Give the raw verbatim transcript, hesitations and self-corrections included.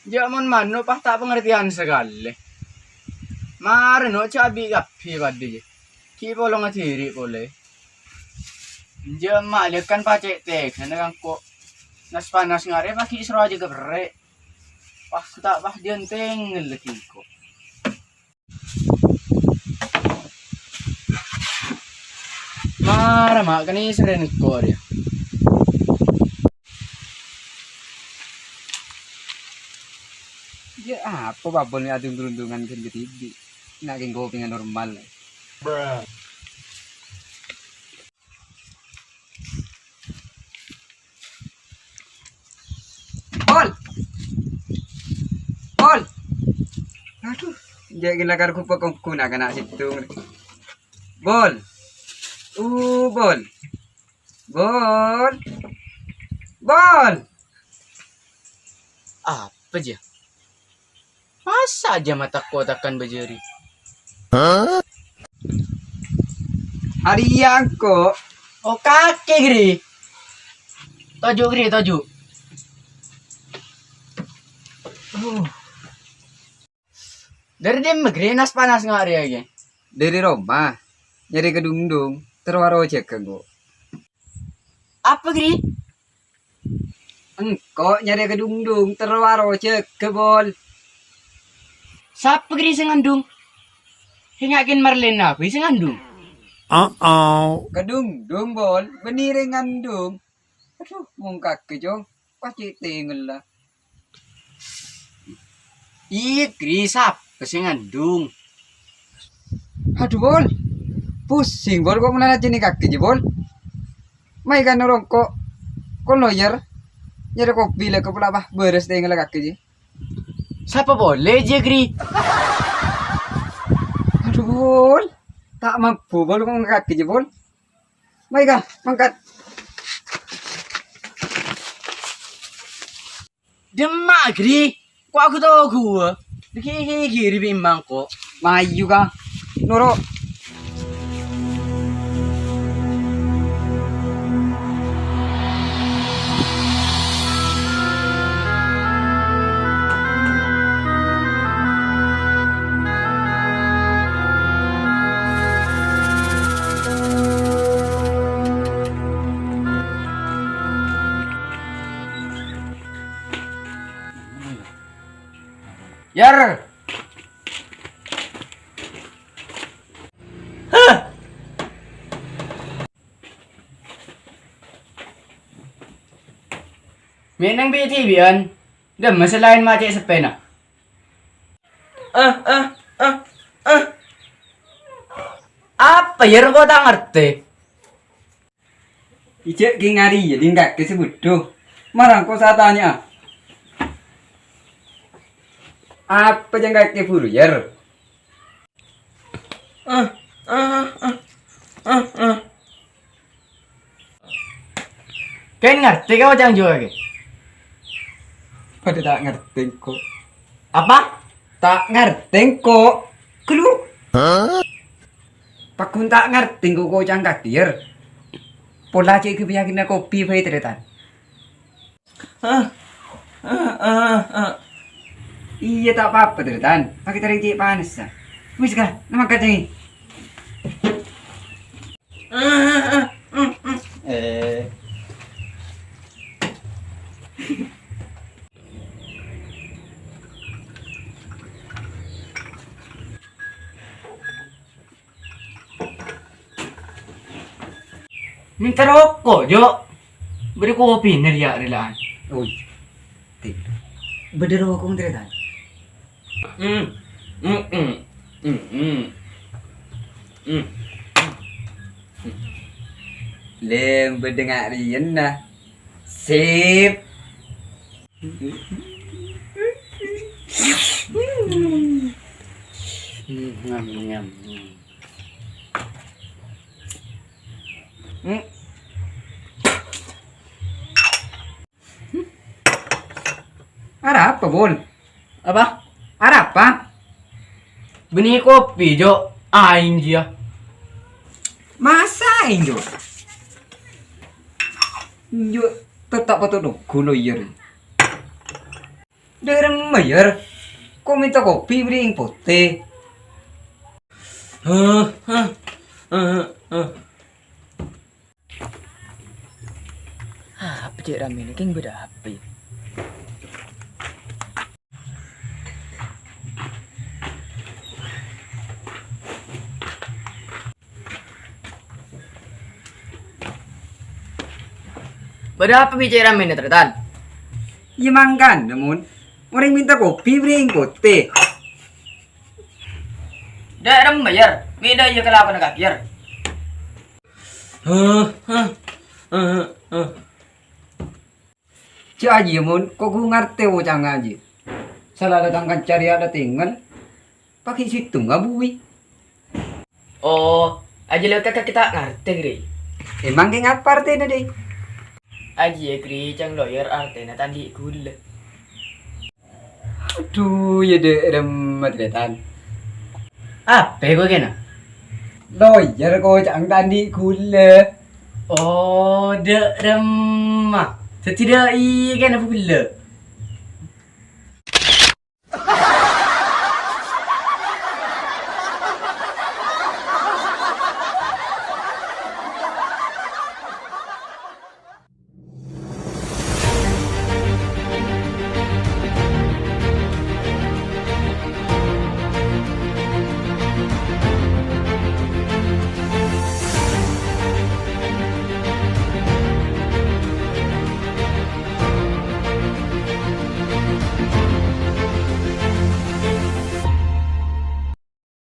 Jâ' mon mano' pas ta' pangartèyan sakalè. Mara no' jâ' abi' kabbhi padâ jâ. Ghi' polong adiri' polè. Jâ' emma' lè kan pacè' tèghâna kangko' nas-panas ngarè' paghi' soro ajâgâ perrè'. Pas ta' pas dianteng lagi engko'. Mara, ma', kènè' sèrèn engko' rèya. Yâ, apa babon adung-rundungan ghân kadibi'? Na' kèng kopèngnga normal. Bol! Bol! Aduh, jâ' ghi' lakar ghubâ' kongkona kana' sèttong. Bol! Uh, Bol! Bol! Bol! Apa jâ? Masa' jâ' matak-kotakan bâjâri? Arèya engko'. Oh, kakè, Gri. Toju', Gri, toju'. Uh. Dâri dimma, Gri, nas-panas ngarè' rèya? Dâri roma, nyarè kadungdung, terro arojâgâ engko'. Apa, Gri? Engko' nyarè kadungdung, terro arojâgâ, Bol. Sapa, Gri, sè ngandung? Sènga' kèn Marlena bhâi sè ngandung. Uh-oh. Kadungdung, Bol, bânnè rèng ngandung. Aduh, mon kakè, Cong. Pas cè' tèngella. Iyâ, Gri, sapa sè ngandung? Aduh, Bol. Pusing, Bol, kok mèlana jâ' nèng kakè jâ, Bol. Mayu kan rongko'. Kon loyèr. Nyarè kopi la kepala bah bârâs tèngella kakè jâ. Sapa polè jâ, Gri? Aduh, Bol. Ta' mampu, Bol, kok kakè jâ, Bol. Mayu ka, mangkat. Dimma, Gri? Ko' aku tao ghuwâ. Ghi-, ghi-, ghi-, ri bimang ko'. Mayu ka. Noro'. Yar. Hah! Mènang bi' dhibi'ân, dimma sè laèn ma' cè' seppèna? Ah, ah, ah, ah. Apa, Yar, engko' ta' ngartè? Ijâ' ghi' ngarèya ding kakè sè budhu. Mara engko' sè atanya'a. Apa jâng kakè buru, Yar? Ah, ah, ah, ah, ah. Kèng ngartè ka oca'na jhuwa kè? Padâ ta' ngartè engko'. Apa? Ta' ngartè engko'. Ghâllu. Hah? Pagghun ta' ngartè engko' ka oca'na kakè, Yar. Pola cè' ghâbâyyâghinna kopi bhâi, tarètan. Ah, ah, ah, ah. Iyâ, ta' pa-apa, tarètan. Paghi' tarèng cè' panassa. Wis, ka, na mangkat, Cèng. Ah, ah, ah, ah, ah. Eh. Mènta roko', Jo'. Bâdâ kopina rèya, rèla'an. Oi. Tèdung. Bâdâ roko', tarètan. Hmm. Hmm, hmm. Hmm, hmm. Hmm. Lem bâdâ nga' rèyanna. Sip. Hmm, nyam, nyam. Hmm. Arapa, Bol? Apa? Arapa? Bânnè kopi, Jo'. Aèng jiyâ. Masa aèng, Jo'? Jo', teppa' patè' nonggu, lo, iyâ, rè. Dâ' remma, Yèr? Ko' mènta kopi bâriyâ potè? Hah, hah, hah, hah. Ah, apa cè' ramèna? Kèng bâdâ apa, yâ? Bâdâ apa bi' cè' ramèna, Tarètan? Iyâ, mangkana, Mon. Orèng mènta kopi, bâriyâ potè. Dâ' remma, Yèr? Bhidhâ iyâ kalakowanna kakè, Yèr. Hah, hah, hah, hah. Jhâ' ajiyâ, Mon, ko' ghu ngartè oca'na ajiyâ. Sala dâteng kanca rèya la tèngal, paghi' sèttonga buwi. Oh, ajiyâ la kakè ta' ngartè, Gri. Emang kèng apa artèna, Dhi? Ajiyâ, Gri, ca'na loyèr artèna ta' andi' ghulâ. Adhu, iyâ dâ' remma, Tarètan. Apa ko' kèna? Loyèr ko' ca'na ta' andi' ghulâ. Oh, dâ' remma. Dhâddhi dâ' iyâ kèna ghulâ.